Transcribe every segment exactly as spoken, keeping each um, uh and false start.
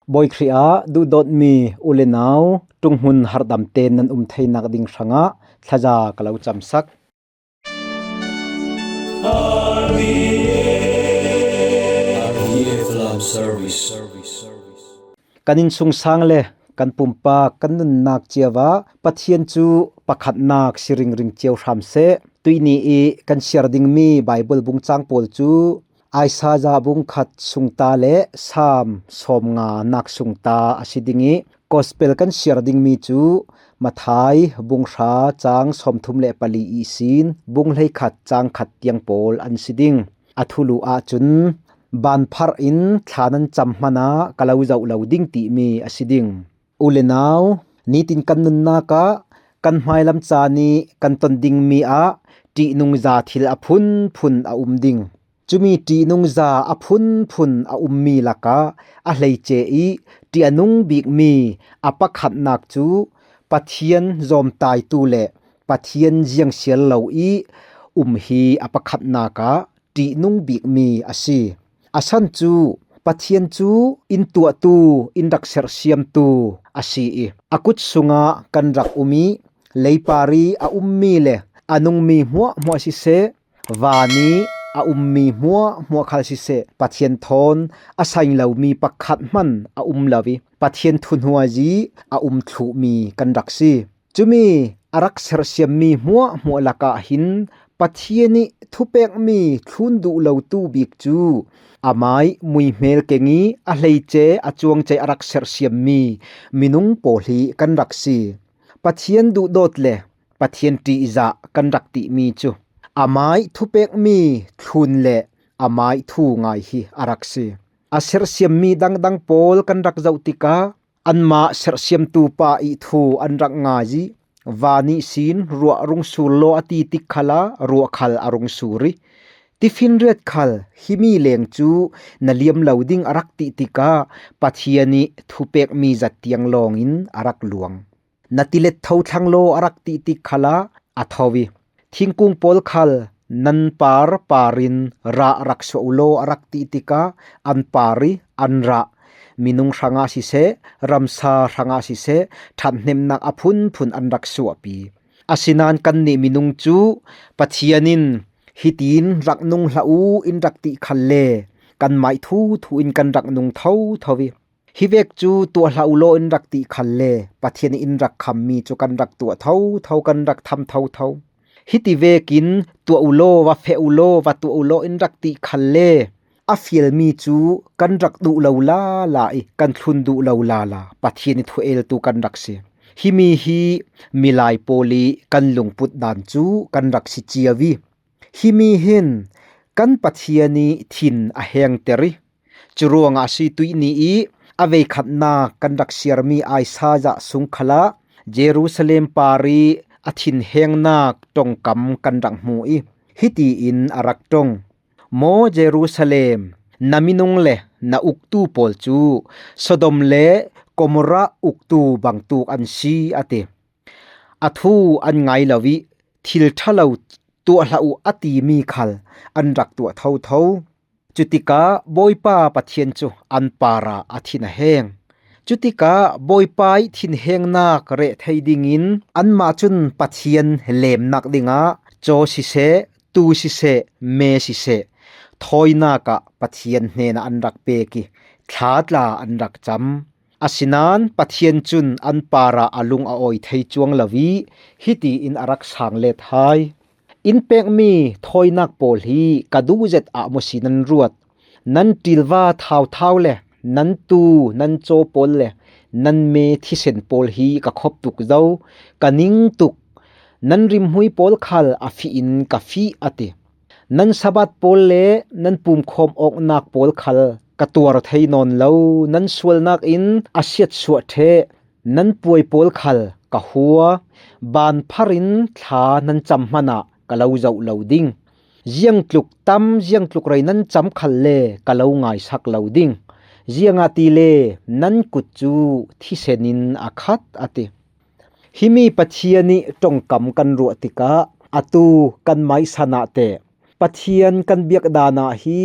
Bawi Khrih ah duhdawtmi u le nau, ṭunghmun harhdamte nan um theinak ding hrangah thlaza ka lo camsak. Kan innsungsang le kan pumpak, kan nunnak cio ah Pathian cu pakhatnak si ringring cio hram seh. Tuihni i kan siar dingmi Baibal bungcang pawl cu Isaiah bungkhat sungta le Salm sawmnga nak sungta a si ding i, Gospel kan siar dingmi cu Matthai bunghra cang sawmthum le pali ihsin bunghleikhat cang khat tiang pawl an si ding. A thulu ahcun, "Banpharh in thla nan cam hmanh ah ka lo zoh lo ding," timi a si ding. U le nau, nitin kan nunnak ah kan hmailam caan i kan ton dingmi ah ṭihnungza thil a phunphun a um ding. Cumi ṭihnungza a phunphun a ummi lakah a hleice i ṭih a nung bikmi a pakhatnak cu Pathian zawmtaitu le Pathian ziangsial lo i um hi a pakhatnak ah ṭihnung bikmi a si. A san cu Pathian cu in tuahtu, in rak serhsiamtu a si i, a kut sungah kan rak um i, leipar i a ummi le a nungmi hmuahhmuah siseh, van i a ummi hmuahhmuah khal siseh, Pathian thawn a saing lomi pakhat hmanh a um lo i, Pathian thuhnuaizi a um thluhmi kan rak si. Cumi a rak serhsiammi hmuahhmuah lakah hin Pathian i thupekmi thlun duh lotu bik cu amai muihmel keng i a hleice a cuangce a rak serhsiammi minung pawl hi kan rak si. Pathian duhdawt le Pathian ṭihzah kan rak timi cu amai thupekmi thlun le amai thu ngai hi a rak si. A serhsiammi dangdang pawl kan rak zoh tikah, anmah serhsiamtu pa i thu an rak ngai i, van ihsin ruah rung sur law a ti tik khalah ruah khal a rung sur i, tifinriat khal himi leng cu na liam lo ding a rak ti tikah Pathian i thupekmi zat tiang lawngin a rak luang. Na tilet tho thlang law a rak ti tik khalah a tho i, thingkung pawl khal nan par par in rah rak suah u law a rak ti tikah an par i an rah, minung hrangah siseh, ramsa hrangah siseh, ṭhathnemnak a phunphun an rak suahpi. Asinain kannih minung cu Pathian in hitin rak nung hlah u in rak ti khalle kanmah i thuthu in kan rak nung thotho i, hi vek cu tuah hlah u law in rak ti khalle Pathian in rak khammi cu kan rak tuah thotho, kan rak tham thotho. Hiti vekin tuah u law, va feh u law, va tuah u law in rak ti khalle a fialmi cu kan rak duh lo lala i kan thlun duh lo lala Pathian i thueltu kan rak si. Himi hi milai pawl i kan lungput dan cu kan rak si cio i, himi hin kan Pathian i thin a hengter i, curuangah a si tuihni i a veikhatnak kan rak siarmi Isaiah sung khalah Jerusalem par i a thinhengnak ṭongkam kan rak hmu i, hitiin a rak ṭong: "Maw Jerusalem, na minung le na uktu pawl cu Sodom le Gomorrah uktu bangtuk an si," a ti. A thu an ngai lo i, thil ṭha lo tuah hlah u a timi khal an rak tuah thotho. Cutikah Bawipa Pathian cu an parah a thin a heng. Cutikah Bawipa i thinhengnak reh thei dingin anmah cun Pathian lemnak dingah caw siseh, tuu siseh, me siseh, thawinak ah Pathian hnenah an rak pek i, thla tla an rak cam. Asinain Pathian cun an parah a lung a awi thei cuang lo i, hitiin a rak sang let hai: "In pekmi thawinak pawl hi ka duh zet ah maw si nan ruat? Nan ṭilva thauthau le nan tuu, nan caw pawl le nan me thisen pawl hi ka khop tuk zo, ka ning tuk. Nan rimhmui pawl khal a fih in ka fih," a ti. "Nan Sabbath pawl le nan pumkhawm awknak pawl khal ka tuar thei nawn lo. Nan sualnak in a siatsuah ṭheh. Nan puai pawl khal ka hua. Banphar in thla nan cam hmanh ah ka lo zoh lo ding. Ziangtluk tam, ziangtluk rei nan cam khalle ka lo ngaisak lo ding. Ziangahtile nan kut cu thisen in a khat," a ti. Himi Pathian i ṭongkam kan ruah tikah atu kanmah i san ah teh Pathian kan biak dan ah hi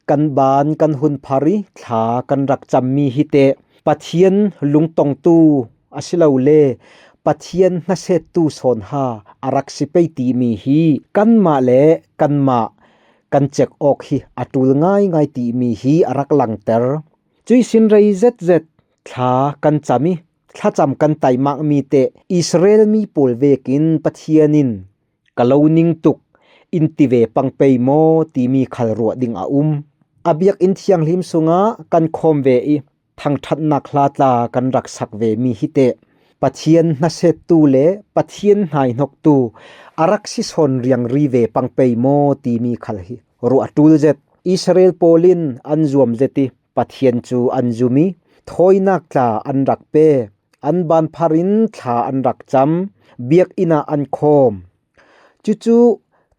kan ban kan hun phar i thla kan rak cammi hi teh Pathian lungtongtu a si lo le Pathian hnasettu sawnha a rak si pei timi hi kanmah le kanmah kan cek awk hi a ṭul ngaingai timi hi a rak langter. Cuih sin rei zetzet thla kan cam i thlacam kan taimak mi te Israel mi pawl vekin Pathian in ka lo ning tuk in ti ve pang pei maw timi khal ruah ding a um. A biakinn thianghlim sungah kan khawm ve i thangṭhatnak hla tla kan rak sak ve mi hi teh Pathian hnasettu le Pathian hnaihnoktu a rak si sawn riangri ve pang pei maw timi khal hi ruah a ṭul zet. Israel pawl in an zuam zet i Pathian cu an zum i thawinak tla an rak pe, an banphar in thla an rak cam, biakinn ah an khawm. Cucu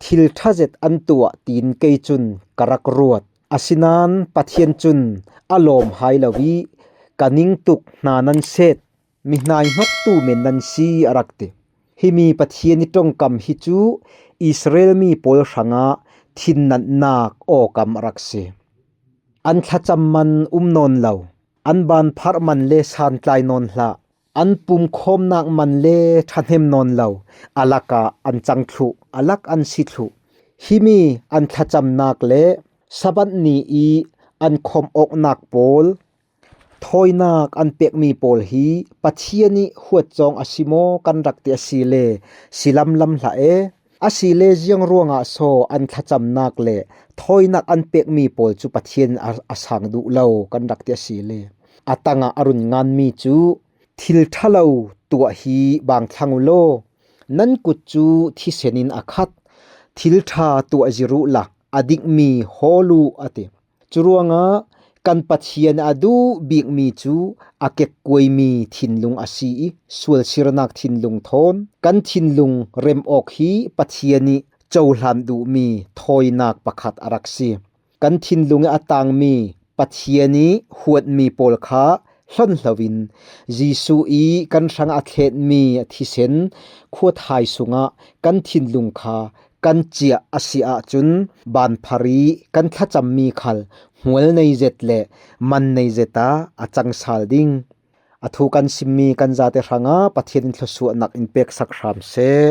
thil ṭha zet an tuah tiin kei cun ka rak ruat. Asinain Pathian cun a lawm hai lo i ka ning tuk, hna nan set, mi hnaihnoktu men nan si a rak ti. Himi Pathian i ṭongkam hi cu Israel mi pawl hrangah thinnatnak awkam a rak si. An thlacam man um nawn lo, an banpharh man le santlai nawn hlah, an pumkhawmnak man le ṭhahnem nawn lo, a lakah an cang thluh, a lak an si thluh. Himi an thlacamnak le Sabbath ni i an khawm awknak pawl thawinak an pekmi pawl hi Pathian i huat cawng a si maw kan rak ti a si le si lamlam hlah e. A si le ziang ruangah saw an thlacamnak le thawinak an pekmi pawl cu Pathian a, a sang duh lo kan rak ti a si le a tangah a run nganmi cu thil ṭha lo tuah hi bang thlang u law, nan kut cu thisen in a khat, thil ṭha tuah zir uhla a dikmi hawl uh a ti. Curuangah kan Pathian a duh bikmi cu a kekkuaimi thinlung a si i sualsirnak thinlung thawn kan thinlung rem awk hi Pathian i cohlan duhmi thawinak pakhat a rak si. Kan thinlung i a tangmi Pathian i huatmi pawl kha hlonhlo in Jesuh i kan hrangah a thletmi a thisen khuathai sungah kan thinlung kha kan ciah a si ahcun banphar i kan thlacammi khal hmual nei zet le man nei zet ah a cang sal ding. A thu kan simmi kan zate hrangah Pathian in thluasuahnak in peksak hram seh.